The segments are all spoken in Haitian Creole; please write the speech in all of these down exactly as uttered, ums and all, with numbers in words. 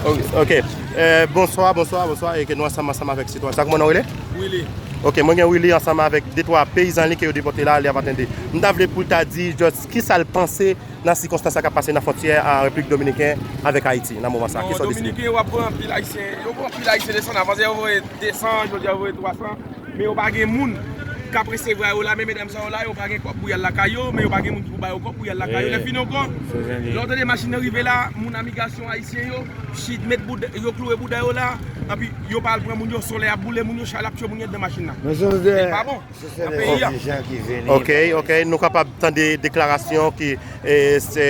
Ok, ok. Eh, bonswa, bonswa, bonswa. E ke nou ansanm, ansanm avèk sitwayen. Sa, kòman nou rele? Willy. Ok, mwen gen Willy ansanm avèk de twa peyizan li ke yo depòte la, li ap atende. M ta vle pou l ta di just kisa l panse nan sikonstans sa k ap pase nan fwontyè a Repiblik Dominiken avèk Ayiti nan moman sa. Bon, kisa w deside? Dominiken yo ap pran anpil Ayisyen, yo pran anpil Ayisyen desann, avan yè yo voye de san, jodi a yo voye twa san. Men yo pa gen moun k ap resevwa yo la, men medam sa yo la, yo pa gen kòb pou y al lakay yo, men yo pa gen moun ki pou ba yo kòb pou y al lakay yo. Lè fini ankò, lè w tande machin nan rive la, moun amigasyon ayisyen yo, chit, met bouda, yo kloure bouda yo la, anpi yo pa al pran moun yo, solèy ap boule moun yo, chalè ap tchwe moun yo anndan machin nan. E pa bon nan peyi a. Ok, ok, nou kapab tande deklarasyon ki, eh, se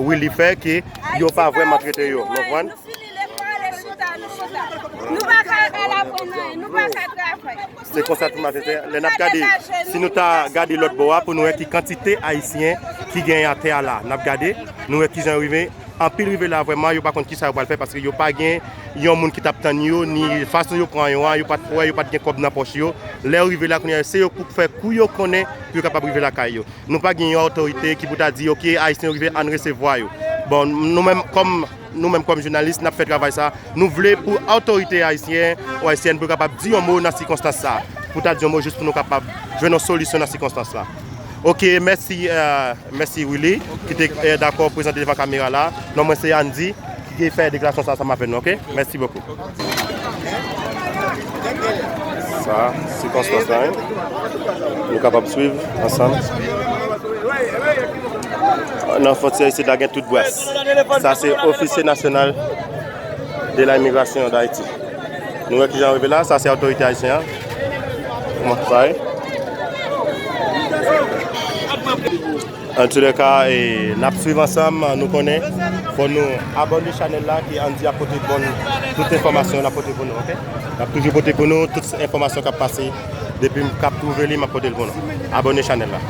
Willy fè, ki yo pa vrèman trete yo, nou konprann? Nou pa ka al aprann anyen, nou pa ka travay. Se konsa tout maten, lè n ap gade, si nou ta gade lòt bò a, pou nou wè ki kantite Ayisyen ki genyen atè a la. N ap gade, nou wè kijan yo rive. Anpil rive la vrèman, yo pa konn kisa yo pral fè, paske yo pa gen yon moun ki t ap tann yo, ni fason yo pran yo a, yo pa t wè, yo pa t gen kòb nan pòch yo. Lè yo rive la, kounye a, se yo pou fè kou yo konnen pou yo kapab rive lakay yo. Nou pa gen yon otorite ki pou ta di, ok, Ayisyen yo rive, ann resevwa yo. Bon, nou menm kòm, nou menm kòm jounalis, n ap fè travay sa. Nou vle pou otorite ayisyen ou ayisyèn pou yo kapab di yon mo nan sikonstans sa. Pou ta di yon mo jis pou nou kapab jwenn yon solisyon nan sikonstans la. Ok, mèsi, eh, mèsi Willy, ki te, eh, dakò prezante devan kamera la. Non mwen se Andy, ki te fè deklarasyon sa ansanm avè nou, ok? Mèsi bokou. Sa, sikonstans la, wi. Nou kapab swiv ansanm. Nan fwontyè isit la gen tout bras. Sa se Officier National de la Immigration d'Haïti. Nou wè kijan rive la, sa se otorite ayisyen an. Kòman sa ye? An tou lè ka, e, n ap swiv ansanm, nou konnen, fò nou abòne chanèl la, ke Andy ap pote bon, tout enfòmasyon l ap pote pou nou, ok? L ap toujou pote pou nou tout enfòmasyon k ap pase, depi m k ap twouve li, m ap pote l pou nou. Abòne chanèl la.